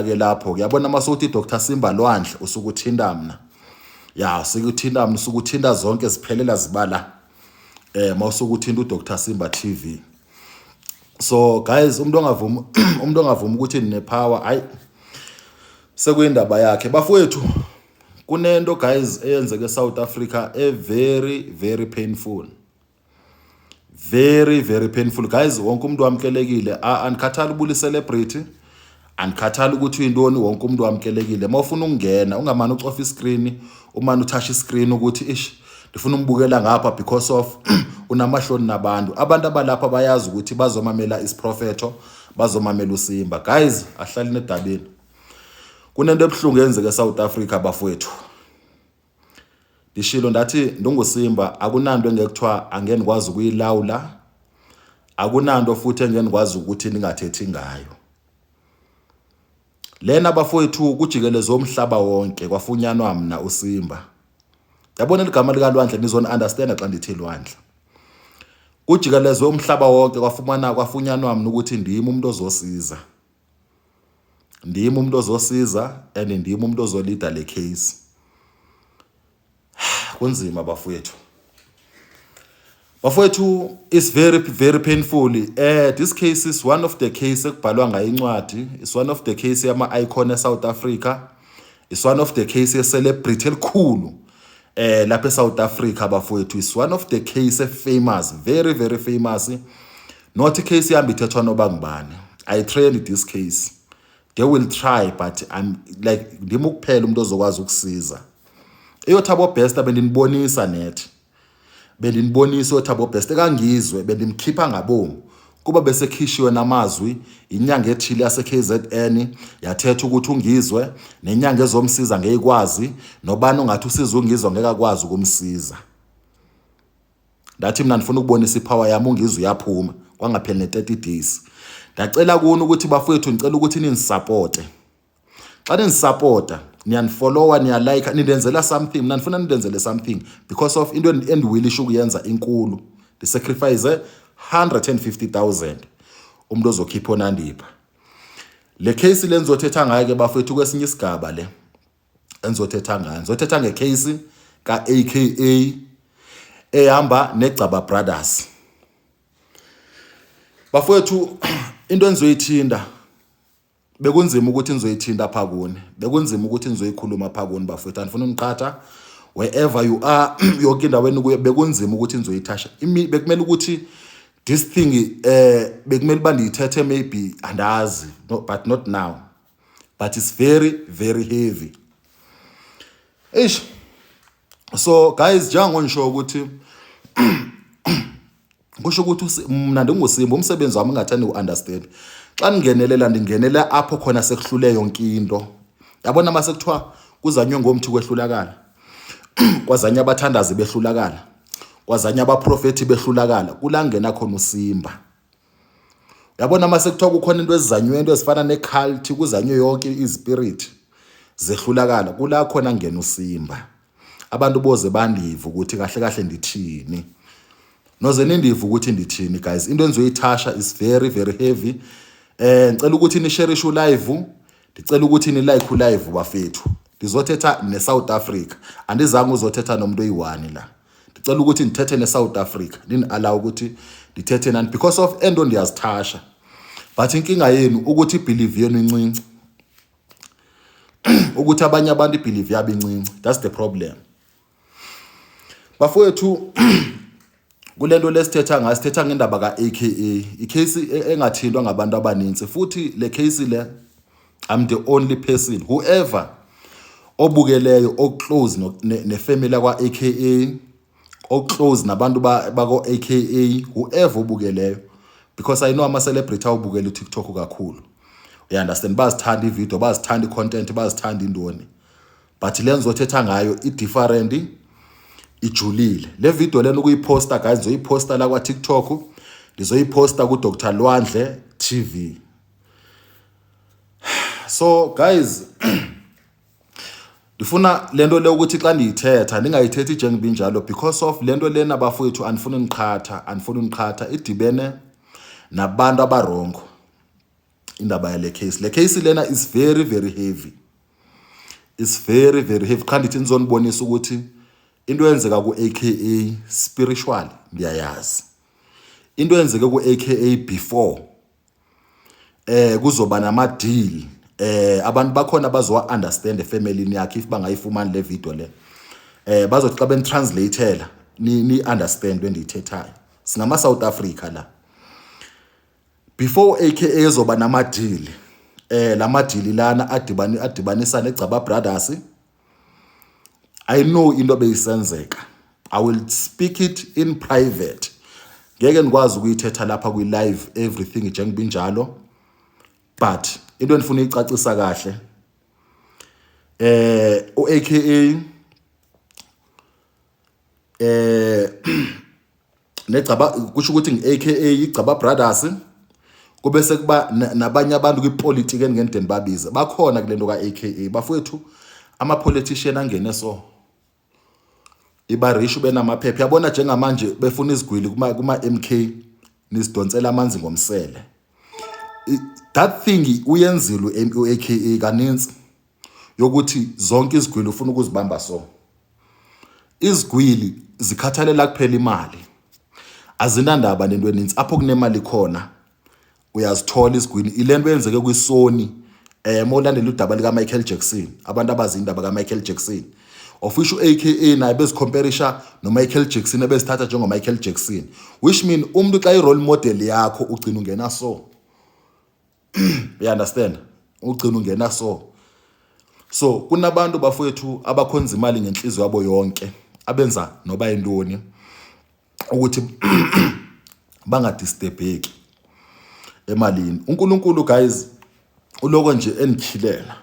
Ke lapho uyabona masukuthi Dr Simba Lwandle usukuthinta mina, ya, usukuthinta mina, usukuthinta zonke ziphelela zibala mawusukuthinta uDr Simba TV. So guys, umuntu ongavumi ukuthi nine-power, hayi, sekuyindaba yakhe, bafowethu. Kunento, guys, eyenzeke eSouth Africa e very very painful, very very painful, guys. Wonke umuntu wamkelekile. Andikhathali ubula celebrity, andikhathali ukuthi uyintoni, wonke umuntu wamkelekile. Mawufuna ukungena, ungamane ucofa iscreen, umane uthasha iscreen ukuthi ish, ndifuna umbukela ngapha because of unamahloni nabantu. Abantu abalapha bayazi ukuthi bazomamela isiprofetho, bazomamela uSimba. Guys, ahlali nedabeni. Kunento ebuhlungu eyenzeke eSouth Africa, bafowethu. Ndishilo ndathi ndinguSimba, akunanto engekuthiwa angeke ndikwazi ukuyilawula, akunanto futhi engeke ndikwazi ukuthi ndingathethi ngayo lena, bafowethu. Kujikeleze umhlaba wonke, kwafunyanwa mna uSimba. Yabona ligama likaLwandle, nizoni-understanda xa ndithi Lwandle. Kujikelezwe umhlaba wonke, kwafunyanwa mna ukuthi ndim umuntu ozosiza, ndim umuntu ozosiza and ndim umuntu ozolida le case. Kunzima, bafowethu, bafowethu, it's very very painful. This case is one of the case ekubhalwa ngayo incwadi, is one of the case yama icon eSouth Africa, is one of the case ye celebrity elikhulu lapha eSouth Africa, bafowethu. Is one of the case famous, very very famous. Not case yami ithethwa noba ngubani. I trained this case, they will try, but I'm like, ndim ukuphela umuntu ozokwazi ukusiza. EyoThabo Bester bendinibonisa nethi, bendinibonisa uThabo Bester kangizwe, bendimkhipha ngabomu kuba besekhishiwe namazwi inyanga ethile yase-KZN, yathetha ukuthi ungizwe nenyanga ezomsiza ngeyikwazi nobani ongathi usiza ungizwe ngeke akwazi ukumsiza. Ndathi mina ndifuna ukubonisa ipower yami, ungizwe uyaphuma kwangapheli ne-30 days. Ndacela kuni ukuthi, bafowethu, ngicela ukuthi ningisupporte. Xa ningisupporta, niyanifollowa, niyalike, nindenzela something. Mina ndifuna nindenzele something because of into endiwilisha ukuyenza inkulu. Ndisacrifice 150,000 umuntu ozokhipha onandipha le case le ndizothetha ngayo ke, bafethu. Kwesinye isigaba le endizothetha ngayo, ndizothetha ngecase ka-AKA ehamba neGcaba Brothers. Bafowethu, into engizoyithinda bekunzima ukuthi nizoyithinta pha kuni, bekunzima ukuthi nizoyikhuluma pha kuni, bafowethu. Andifuna uniqhatha wherever you are, yonke indawo enikuyo, bekunzima ukuthi nizoyithasha. Bekumele ukuthi this thing bekumele uba ndiyithethe maybe, andazi, no, but not now, but it's very very heavy. Eish, so guys, njengoba ukuthi kusho ukuthi mna ndinguSimba, umsebenzi wami ungathanda u-understand, xa ndingenelela, ndingenela apho khona sekuhlule yonke into. Yabona uma sekuthiwa kuzanywe ngomthi kwehlulakala, kwazanye abathandazi behlulakala, kwazanye abaprofethi behlulakala, kula ngena khona uSimba. Yabona uma sekuthiwa kukhona into ezizanywe, into ezifana ne-cult, kuzanywe yonke izipirit zehlulakala, kula khona ngena uSimba. Abantu boze bandive ukuthi kahle kahle ndithini, noze nindive ukuthi ndithini. Guys, into engizoyithasha is very very heavy. Ngicela ukuthi ni share live, ndicela ukuthi ni like live, bafethu. Ndizothetha neSouth Africa, andizange uzothetha nomuntu oyi-one la. Ndicela ukuthi ndithethe neSouth Africa, nini allow ukuthi ndithethe nani because of ento ndiyazithasha, but inkinga yenu ukuthi ibelief yenu incinci, ukuthi abanye abantu ibelief yabo incinci. That's the problem, bafowethu. Kulento lesithetha ngayo, sithetha ngendaba ka-AKA, icase engathintwa ngabantu abaninzi. Futhi le case le, I'm the only person. Whoever obukeleyo oclose nefamily yakwa-AKA, oclose nabantu bako-AKA, whoever obukeleyo, because I know ama-celebrity awubukela uTikTok kakhulu, you understand, bazithanda ivideo, bazithanda i-content, bazithanda intoni, but le ngizothetha ngayo i-different, ijulile. Le video lena ukuyiposta, guys, ngizoyiposta la kwa-TikTok, ngizoyiposta ku-Dr Lwandle TV. So guys, ndifuna lento le ukuthi xa ndiyithetha ndingayithethi njengoba injalo because of lento lena, bafowethu, andifuni uniqhatha, andifuni uniqhatha. Idibene nabantu abarongo. Indaba yale case, le case lena is very very heavy, is very very heavy. Qha ndithi ndizonibonisa ukuthi into eyenzeka ku-AKA spiritual ndiyayazi, into eyenzeke ku-AKA before kuzoba nama deal, abantu bakhona bazowa understand efamily yakhe. If bangayifumani le video le, bazothi xa benitranslateela ni understand endiyithethayo. Singama South Africa la. Before AKA ezoba nama deal, lama deal lana adibani adibanisa neGcaba Brothers, I know into beyisenzeka. I will speak it in private, ngeke ndikwazi ukuyithetha lapha kwi live everything njengoba injalo, but into endifuna uyicacisa kahle, uAKA negcaba, kusho ukuthi ngi-AKA iGcaba Brothers, kube sekuba nabanye abantu kwipolitiki engingendeni babize bakhona kule nto ka-AKA. Bafowethu, ama-politician angene, so ibarisha ube namaphepha, yabona. Njengamanje befuna izigwili kuma MK, nisidonsela amanzi ngomsele. That thing uyenzile u-AKA kaninzi yokuthi zonke izigwili ufuna ukuzibamba, so izigwili zikhathalela kuphela imali, azinandaba nento eninzi. Apho kunemali khona uyazithola izigwili. Ile nto yenzeke kwiSony, mawulandela udaba lika Michael Jackson, abantu abazi indaba ka Michael Jackson, of which u-AKA naye bezicomparisha no-Michael Jackson, ebezithatha njengo-Michael Jackson, which mean umuntu xa i-role model yakho ugcina ungena, so you understand, ugcina ungena. So kunabantu bafowethu abakhonza imali ngenhliziyo yabo yonke, abenza noba yintoni ukuthi bangadisturbeki emalini. UNkulunkulu guys uloko nje enityhilela,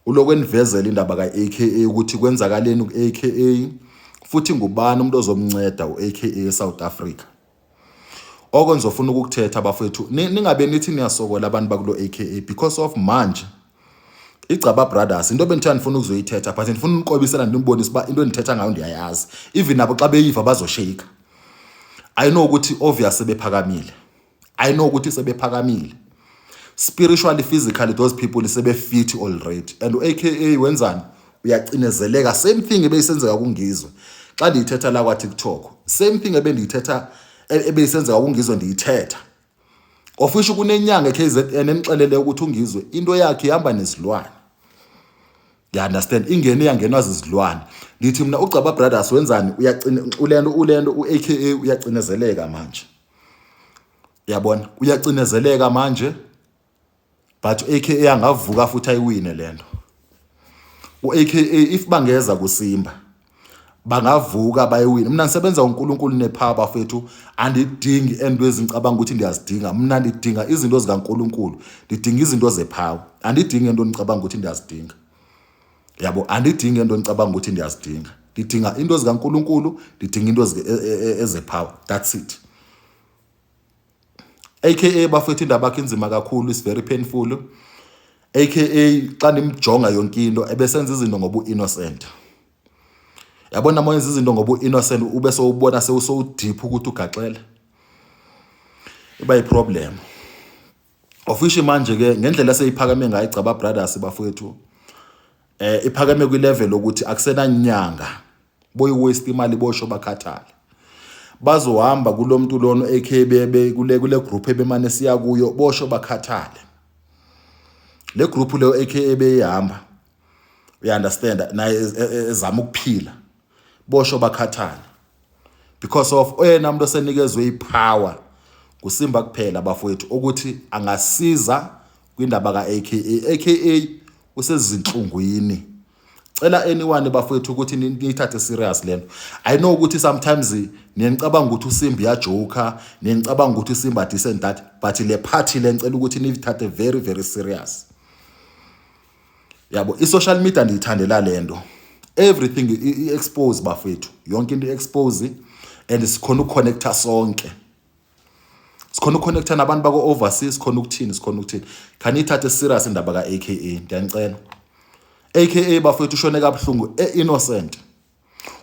uloko enivezela indaba ka-AKA ukuthi kwenzakaleni ku-AKA, futhi ngubani umuntu ozomnceda u-AKA eSouth Africa. Oko nizofuna ukukuthetha bafethu, ningabe nithi niyasokola abantu bakulo AKA, because of manje iGcaba Brothers, into bendithiwa ndifuna ukuzoyithetha, but ndifuna uniqobisela, ndinibonise uba into endithetha ngayo ndiyayazi. Even nabo xa beyiva bazosheyika. I know ukuthi obvious sebephakamile, I know ukuthi sebephakamile spiritually, physically, those people sebe-fit already. And u-AKA wenzani? Uyacinezeleka. Same thing ebeyisenzeka kuNgizwe xa ndiyithetha la kwa-TikTok, same thing ebendiyithetha ebeyisenzeka kuNgizwe ndiyithetha, of which kunenyanga e-KZN emxelele ukuthi uNgizwe into yakhe ihamba nezilwane, you understand, ingene yangenwa zizilwane. Ndithi mina uGcaba Brothers wenzani? Uyacine ulento u-AKA uyacinezeleka manje, uyabona, uyacinezeleka manje, but u-AKA angavuka futhi ayiwine lento. U-AKA if bangeza kuSimba bangavuka bayiwine. Mina ngisebenza uNkulunkulu nepower bafethu, andidingi ento ezingicabanga ukuthi ndiyazidinga. Mina ndidinga izinto zikaNkulunkulu, ndidinga izinto zepower, andidingi into ndicabanga ukuthi ndiyazidinga, yabo. Andidingi into ndicabanga ukuthi ndiyazidinga, ndidinga into zikaNkulunkulu, ndidinga into ezepower, that's it. AKA bafethu, indaba yakhe inzima kakhulu, is very painful. AKA xa ndimjonga yonke into ebesenza izinto ngoba u-innocent, yabona. Uma wenza izinto ngoba u-innocent, ube sowubona sewusowudeep ukuthi ugaxele, iba yiproblem. Of which manje ke ngendlela seyiphakame ngayo iGcaba Brothers bafowethu, iphakame kwilevel ukuthi akusenanyanga boyi waste imali, bosho bakhathale, bazohamba kulo muntu lono AKB kule group ebemane siya kuyo, bosho bakhathale. Le group leyo AKA beyihamba, you understand, naye ezama ukuphila, bosho bakhathale, because of oyena umuntu osenikezwe ipower kuSimba kuphela bafowethu ukuthi angasiza kwindaba ka-AKA. AKA usezinhlungwini. Cela anyone bafowethu ukuthi niyithathe serious lento. I know ukuthi sometimes niyanicabanga ukuthi uSimba uyajoka, niyanicabanga ukuthi uSimba this and that, but le party le ngicela ukuthi niyithathe very very serious, yabo. I-social media ndiyithandela lento, everything i-expose bafethu, yonke into i-expose, and sikhona ukuconnecta sonke, sikhona ukuconnecta nabantu bako overseas, sikhona ukuthini, sikhona ukuthini. Khaniyithathe serious indaba ka-AKA, ndiyanicela. AKA bafethu ushone kabuhlungu, e-innocent,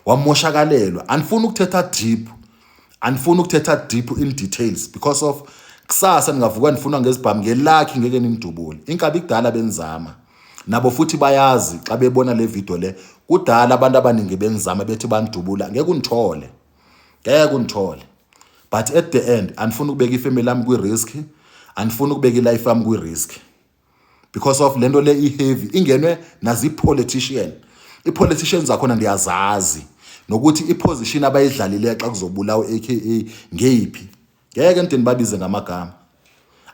wamoshakalelwa. Andifuni ukuthetha deep, andifuni ukuthetha deep in details because of Kusasa ningavuka nifunwa ngezibhamu ngelakhi ngeke nindubule. Inkabi kudala benzama. Nabo futhi bayazi xa bebona le video le kudala abantu abaningi benzama bethi banidubula ngeke unithole. Ngeke unithole. But at the end andifuni ukubeka ifamily yami kwi-risk, andifuni ukubeka ilife yami kwi-risk. Because of lento le i-heavy ingenwe nazi-politician. I-politicians zakhona ndiyazazi nokuthi i-position abayidlalile xa kuzobulawa AKA ngeyiphi. Ngeke ngide nibabize ngamagama.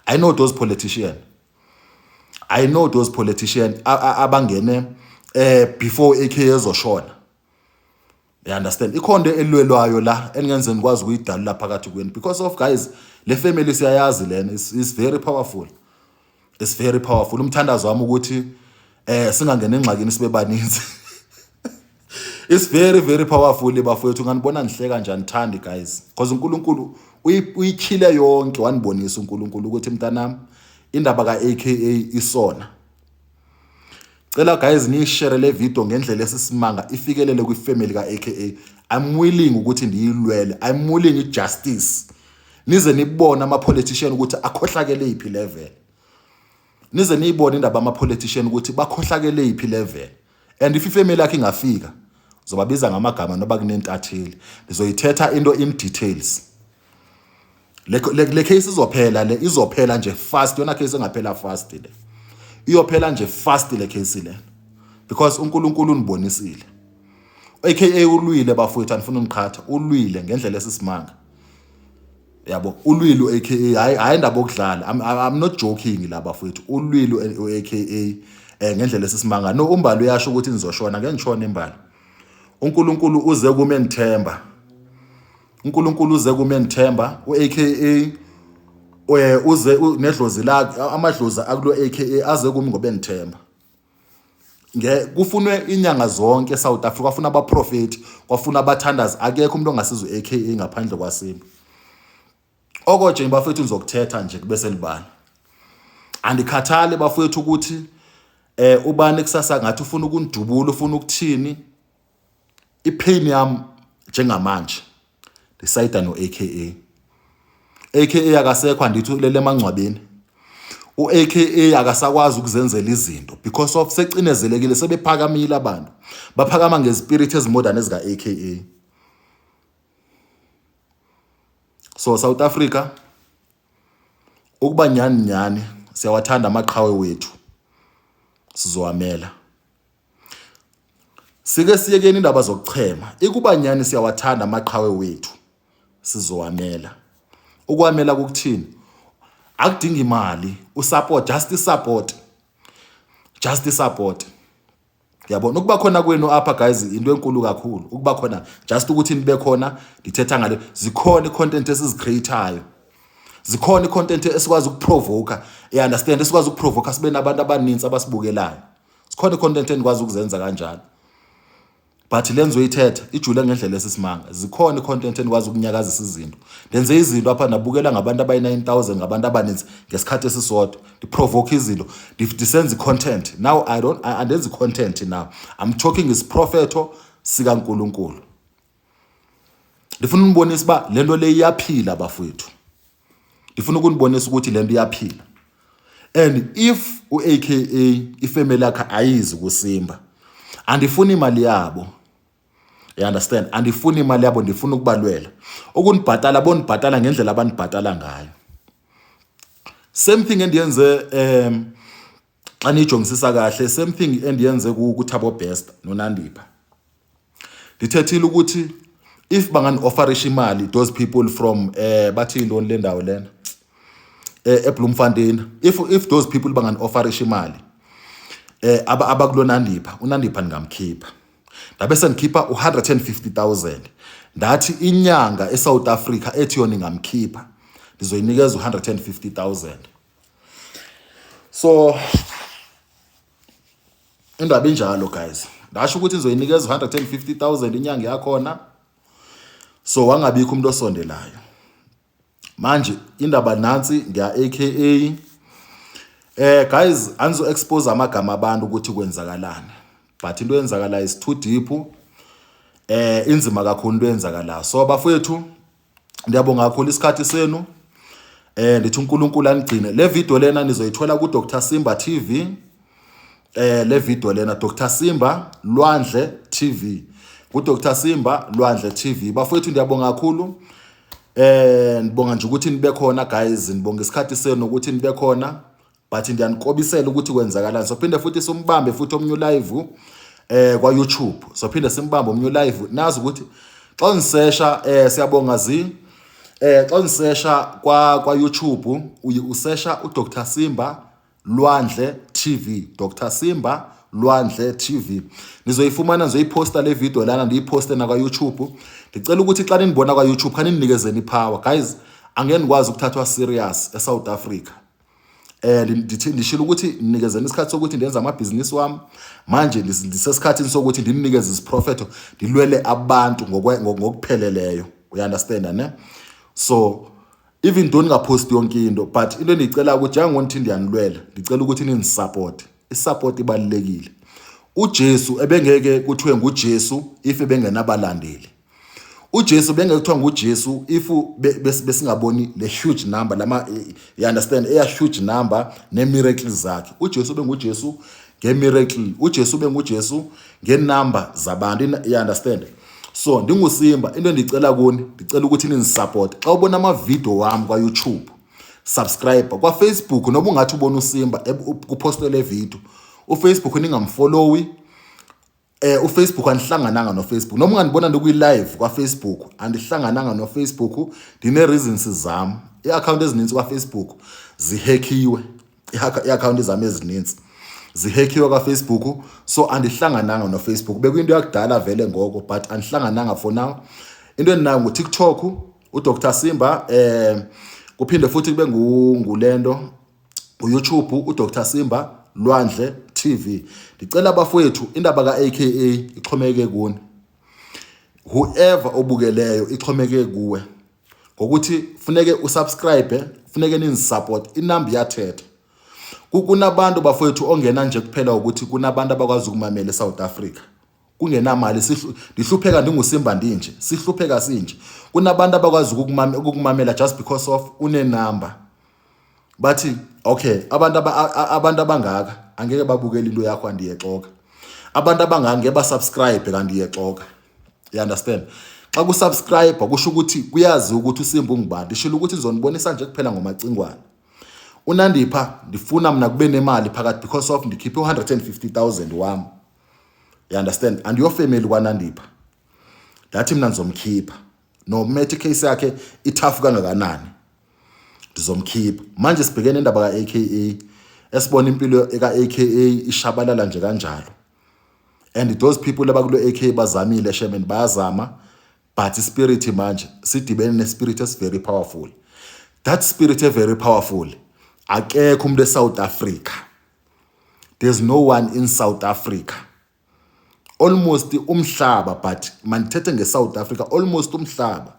I know those politician. I know those politician abangene before AKA ezoshona. You understand? Ikhona into elwelwayo la engenze nikwazi ukuyidalula phakathi kwenu because of guys le family siyayazi lena is very powerful. It's very powerful. Umthandazo wami ukuthi singangena engxakini sibe baninzi. It's very very powerful bafowethu nganibona nihleka nje anithandi guys because uNkulunkulu uyikhile yonke wanibonisa uNkulunkulu ukuthi mntanami indaba ka AKA isona. Cela guys niyishare le video ngendlela esisimanga ifikelele kwifamily ka AKA. I'm willing ukuthi ndiyilwele. I'm willing ijustice. Nize nibone ama politician ukuthi akhohlakele iphi level. Nize niyibone indaba ama politician ukuthi bakhohlakele iphi level. And if ifamily yakhe ingafika zobabiza ngamagama noba kunentatheli. Ndizoyithetha into in details. Le case izophela le izophela nje fast yona case engaphela fast le. Iyophela nje fast le case le. Because uNkulunkulu unibonisile. AKA ulwile bafowethu anifuna ungiqhatha ulwile ngendlela esisimanga. Yabo ulwile AKA hayi indaba okudlala. I'm not joking la bafowethu. Ulwile AKA ngendlela esisimanga. No umbali uyasho ukuthi nizoshona ngeke ngishone imbali. uNkulunkulu uze kume ngithemba. uNkulunkulu uze kume ngithemba uAKA uze nedlozi lakhe amadlozi akulo AKA aze kumi ngoba engithemba. Nge kufunwe inyanga zonke eSouth Africa kwafuna abaprofeti kwafuna abathandazi akekho umuntu ongasiza uAKA ngaphandle kwaSimba. Okoje bafethu ngizokuthetha nje kube selibala. Andikhathali bafethu ukuthi ubani kusasa ngathi ufuna ukunidubula ufuna ukuthini. Ipain yami njengamanje ndisayida no AKA. AKA akasekho andithi ulele emangcwabeni. uAKA akasakwazi ukuzenzela izinto because of secinezelekile sebephakamile abantu. Baphakama ngespirit ezimodern ezika AKA. So South Africa ukuba nyani nyani siyawathanda amaqhawe wethu sizowamela. Sike siyekeni indaba zokuchema. Ikuba nyani siyawathanda amaqhawe wethu sizowamela. Ukwamela kukuthini? Akudingi imali, usupport just support. Just support. Yabona ukuba khona kwenu apha guys into enkulu kakhulu. Ukuba khona just ukuthi nibe khona ndithetha ngale zikhona icontent esizicreatayo. Zikhona icontent esikwazi ukuprovoke. You understand? Esikwazi ukuprovoke sibe nabantu abaninzi abasibukelayo. Sikhona icontent enikwazi ukuzenza kanjalo. But lenzo uyithetha ijule ngendlela esisimanga. Zikhona icontent enikwazi ukunyakazisa izinto. Ndenze izinto apha nabukela ngabantu abayi-9000 ngabantu abaninzi ngesikhathi esisodwa. Ndiprovoke izinto, ndisenza icontent. Now I don't andenzi content now. I'm talking isiprofetho sikaNkuluNkulu. Ndifuna unibonisa uba le nto le iyaphila bafowethu. Ndifuna ukunibonisa ukuthi le nto iyaphila. And if uAKA ifamily yakhe ayizi kuSimba, andifuni imali yabo. You understand? Andifuni imali yabo, ndifuna ukubalwela. Ukunibhatala bonibhatala ngendlela abanibhatala ngayo. Same thing endiyenze xa niyijongisisa kahle, same thing endiyenze kuThabo Bester noNandipha. Ndithethile ukuthi if bangani-offerisha imali those people from bathi yintoni le ndawo lena eBloemfontein, if those people bangani-offerisha imali abakulo Nandipha, uNandipha ndingamkhipha. Ndabe sendikhipha u-150,000. Ndathi inyanga eSouth Africa ethi yona ingamkhipha ndizoyinikeza u-150,000. So indaba injalo guys. Ndasho ukuthi ngizoyinikeza 150,000 inyanga yakhona. So wangabikho umuntu osondelayo. Manje indaba nansi ngiya AKA. Guys angizo expose amagama abantu ukuthi kwenzakalani. But into eyenzakalayo is too deep. Inzima kakhulu into eyenzakalayo. So bafowethu ndiyabonga kakhulu isikhathi senu. Ndithi uNkulunkulu anigcine. Le video lena nizoyithola ku Dr Simba TV. Le video lena Dr Simba Lwandle TV. Ku Dr Simba Lwandle TV. Bafowethu, ndiyabonga kakhulu. Ndibonga nje ukuthi nibe khona, guys, ndibonga isikhathi senu ukuthi nibe khona, but ndiyanikobisela ukuthi kwenzakalani. Sophinde futhi simbambe futhi omnye live kwa YouTube. Sophinde simbambe omnye live. Nazi ukuthi xa nisesha, siyabonga zi xa nisesha kwa YouTube, uye usesha uDr Simba Lwandle TV, Dr Simba Lwandle TV, nizoyifumana. Nizoyiposta le video lana, ndiyiposte na kwa YouTube. Ndicela ukuthi xa ninibona kwa YouTube, khaninikezeni ipower, guys. Angeke nikwazi ukuthathwa serious eSouth Africa. Ndithi ndishilo ukuthi nikezeni isikhathi sokuthi ndenze amabhizinisi wami. Manje ndisesikhathini sokuthi ndinikeze isiprofetho, ndilwele abantu ngokupheleleyo, uya-understand ne? So even though ningaphosti yonke into, but into endiyicela ukuthi njengokuthi ndiyanilwela, ndicela ukuthi nindisupport. Isupport ibalulekile. UJesu ebengeke kuthiwe nguJesu if ebengenabalandeli. UJesu bengeke kuthiwa nguJesu if besingaboni le huge number lama, you understand, eya huge number ne miracles zakhe. UJesu benguJesu ngemiracle, uJesu benguJesu ngenumber zabantu, you understand? So ndinguSimba, into endicela kuni, ndicela ukuthi nindisupport. Xa ubona ama-video wami kwa-YouTube, subscribe. Kwa-Facebook, noma ungathi ubona uSimba kupostwe le video, uFacebook ningamfollowi. UFacebook anihlangananga noFacebook. Noma ungandibona ndikwi-live kwaFacebook, andihlangananga noFacebook, ndine reasons zam. Ii-account ezininzi kwaFacebook zihackiwe, ii-account zam ezininzi zihackiwe kwaFacebook, so andihlangananga noFacebook. Bekuyinto yakudala vele ngoko, but andihlangananga for now. Into endinayo nguTikTok, uDr Simba, kuphinde futhi kube ngulento uYouTube, uDr Simba Lwandle TV. Ndicela bafowethu, indaba ka-AKA ixhomeke kuni. Whoever obukeleyo, ixhomeke kuwe ngokuthi funeke usubscribe, funeke nindisupport. Inamba iyathetha. Kunabantu bafowethu ongena nje kuphela ukuthi kunabantu abakwazi ukumamela eSouth Africa kungenamali. Ndihlupheka ndinguSimba, ndinje, sihlupheka sinje. Kunabantu abakwazi ukukumamela just because of unenamba. Bathi okay, abantu abantu abangaka angeke babukele into yakho, andiyexoka. Abantu abangaka ngeke basubscribe, kanti iyexoka, you understand? Xa kusubscribe kusho ukuthi kuyazi ukuthi uSimba ungubani. Ndishilo ukuthi ndizonibonisa nje kuphela ngomacingwane uNandipha. Ndifuna mna kube nemali phakathi because of ndikhiphe u-150 000 wami, you understand? And your family kwaNandipha, ndathi mna ndizomkhipha no matter case yakhe itough kangakanani, ndizomkhipha. Manje sibhekene nendaba ka-AKA, esibona impilo eka-AKA ishabalala nje kanjalo. And those people abakulo AK bazamile, shemen, bayazama, but ispirit manje sidibene nespirit esi very powerful. That spirit e very powerful, akekho umuntu eSouth Africa, there's no one in South Africa, almost umhlaba, but mandithethe ngeSouth Africa, almost umhlaba,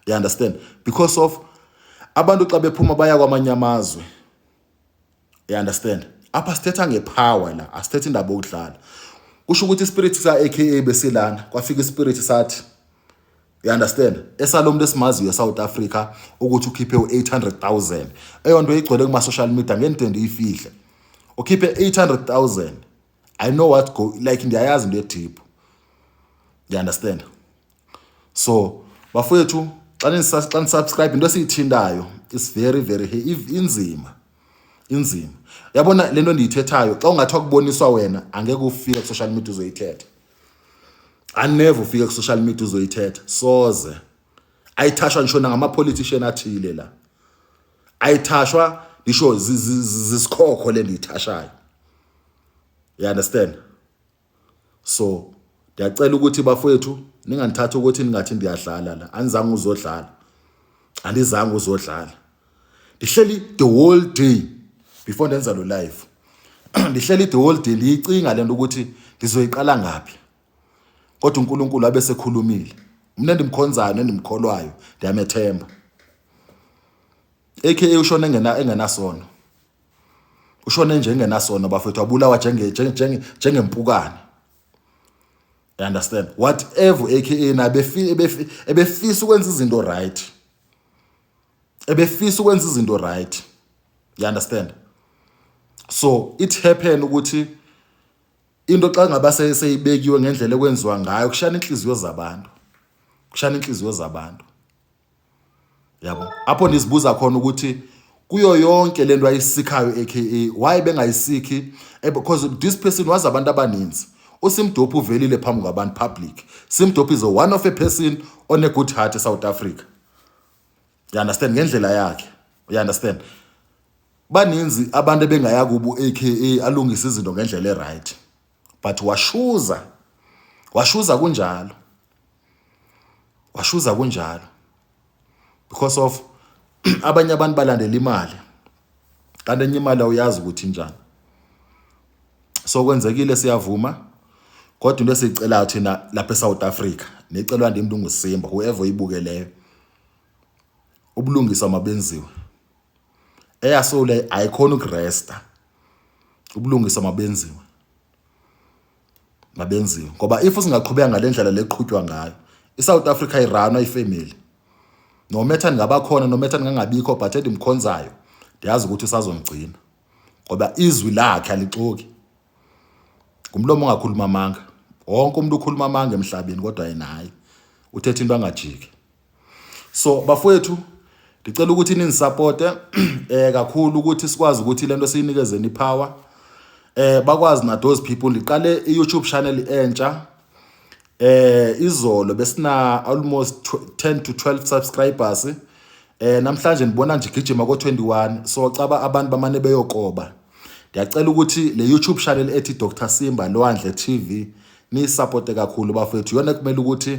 you understand? Because of abantu xa bephuma baya kwamanye amazwe, you understand? Apha sithetha ngepower la, asithethe indaba yokudlala. Kusho ukuthi ispirit sa-AKA besilana, kwafika ispirit sathi, you understand, esalo muntu esimaziyo eSouth Africa ukuthi ukhiphe u-800 000. Eyonto igcwele kuma-social media, ngento endiyifihle, ukhiphe 800 000. I know what go like, ndiyayazi into edeep, you understand? So bafowethu, xa nisubscribe, into esiyithintayo is very very inzima, inzima. Yabona le nto ndiyithethayo, xa ungathiwa kuboniswa wena, angeke ufike ku-social media uzoyithetha. Anever ufike ku-social media uzoyithetha, soze. Ayithashwa ngisho nangama-politician athile la, ayithashwa ngisho zisikhokho le ndiyithashayo, you understand? So ndiyacela ukuthi bafowethu ningandithathi ukuthi ningathi ndiyadlala la. Andizange uzodlala, andizange uzodlala. Ndihleli the whole day before ndenza lo live, ndihleli the whole day ndiyicinga le nto ukuthi ndizoyiqala ngaphi, kodwa uNkulunkulu abe sekhulumile. Mina endimkhonzayo nendimkholwayo, ndiyamethemba. AKA ushone engenasono, ushone nje engenasono bafethu, wabulawa njengempukane, you understand? Whatever, AKA nabe ebefisa ukwenza izinto right. Ebefisa ukwenza izinto right, you understand? So it happen ukuthi into xa ngaba seyibekiwe ngendlela ekwenziwa ngayo, kushana inhliziyo zabantu, kushana inhliziyo zabantu, yabo. Apho ndizibuza khona ukuthi kuyo yonke lento ayisikhayo AKA, why bengayisikhi? Because this person wazi abantu abaninzi. USimdophu uvelile phambi kwabantu public. Simdophu is a one of a person on a good heart eSouth Africa, you understand? Ngendlela yakhe, you understand? Baninzi abantu ebengaya kubo AKA alungisa izinto ngendlela eright, but washuza, washuza kunjalo, washuza kunjalo because of abanye abantu balandela imali, kanti enye imali awuyazi ukuthi injani. So kwenzekile, siyavuma, kodwa into esiyicelayo thina lapha eSouth Africa, necelwa ndim nguSimba, whoever oyibukeleyo, ubulungiswa mabenziwe. Eyasole ayikhona ukuresta, ubulungiswa mabenziwe, mabenziwe, ngoba if singaqhubeka ngale ndlela leqhutywa ngayo iSouth Africa, irunwa ifamily, no matter ndingabakhona, no matter ndingangabikho, but endimkhonzayo ndiyazi ukuthi usazongigcina, ngoba izwi lakhe alixoki. Ngumlomo ongakhuluma amanga. Wonke umuntu ukhuluma amanga emhlabeni, kodwa yena hayi, uthetha into angajiki. So bafowethu, ndicela ukuthi ningisupporte kakhulu ukuthi sikwazi ukuthi lento siyinikezeni ipower, bakwazi na those people. Ndiqale i-YouTube channel entsha izolo, besina almost 10 to 12 subscribers. Namhlanje ndibona nje gijima ko 21, so caba abantu bamane beyokoba. Ndiyacela ukuthi le YouTube channel ethi Dr Simba Lwandle TV niyisupporte kakhulu, bafethu. Yona kumele ukuthi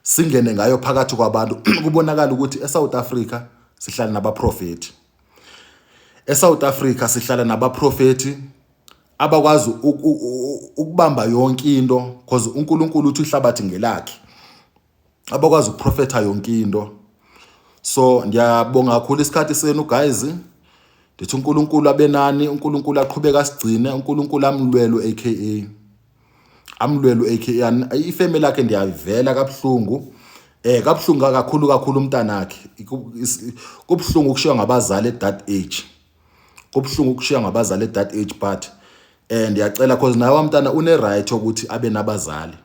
singene ngayo phakathi kwabantu, kubonakala ukuthi eSouth Africa sihlala nabaprofeti, eSouth Africa sihlala nabaprofeti abakwazi ukubamba yonke into, because uNkulunkulu uthi ihlabathi ngelakhe, abakwazi ukuprofetha yonke into. So ndiyabonga kakhulu isikhathi senu, guys. Ndithi uNkulunkulu abenani, uNkulunkulu aqhubeka asigcine, uNkulunkulu amlwelo AKA, amlwelo AKA, ifamily yakhe. Ndiyavela kabuhlungu, kabuhlungu kakhulu kakhulu umntanakhe. Kubuhlungu ukushiywa ngabazali at that age, kubuhlungu ukushiywa ngabazali at that age, but ndiyacela, cause naye wamntana une right ukuthi abe nabazali,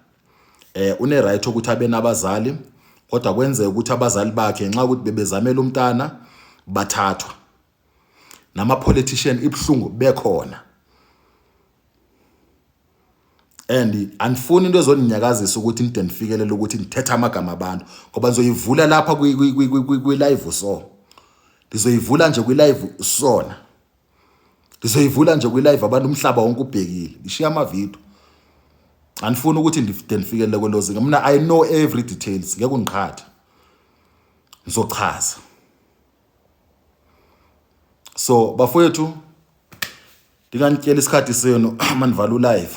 une right ukuthi abe nabazali, kodwa kwenzeka ukuthi abazali bakhe, ngenxa ukuthi bebezamela umntana, bathathwa nama politician. Ibhlungu bekhona and andifuni into ezoninyakazisa ukuthi nide nifikelele ukuthi ndithetha amagama abantu, ngoba ndizoyivula lapha kwi-live. So ndizoyivula nje kwi-live sona, ndizoyivula nje kwi-live, abantu umhlaba wonke ubhekile, ndishiya amavidiyo. Andifuni ukuthi ndide ndifikelele kwelo zinga. Mna I know every details, ngeke undiqhathe, ngizochaza. So bafowethu, ndinganityela isikhathi senu, manivala ulive,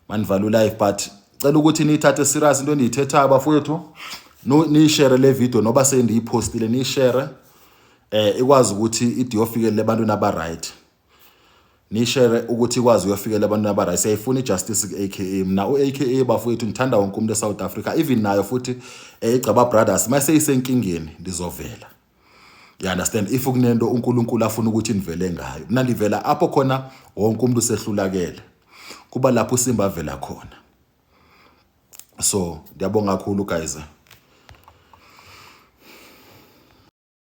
manivala ulive, but cela ukuthi niyithathe serious into endiyithethayo, bafowethu. Niyishare le video noba sendiyipostile, niyishare ikwazi ukuthi ide iyofikele ebantwini aba right, nishare ukuthi ikwazi uyofikela ebantwini aba right. Siyayifuna ijustice ku-AKA. Mna u-AKA, bafowethu, ngithanda wonke umuntu eSouth Africa, even nayo futhi iGcaba Brothers. Maseyisenkingeni ndizovela, you understand? If kunento uNkulunkulu afuna ukuthi nivele ngayo, mina ndivela apho khona wonke umuntu usehlulakele, kuba lapho uSimba avela khona. So ndiyabonga kakhulu, guys.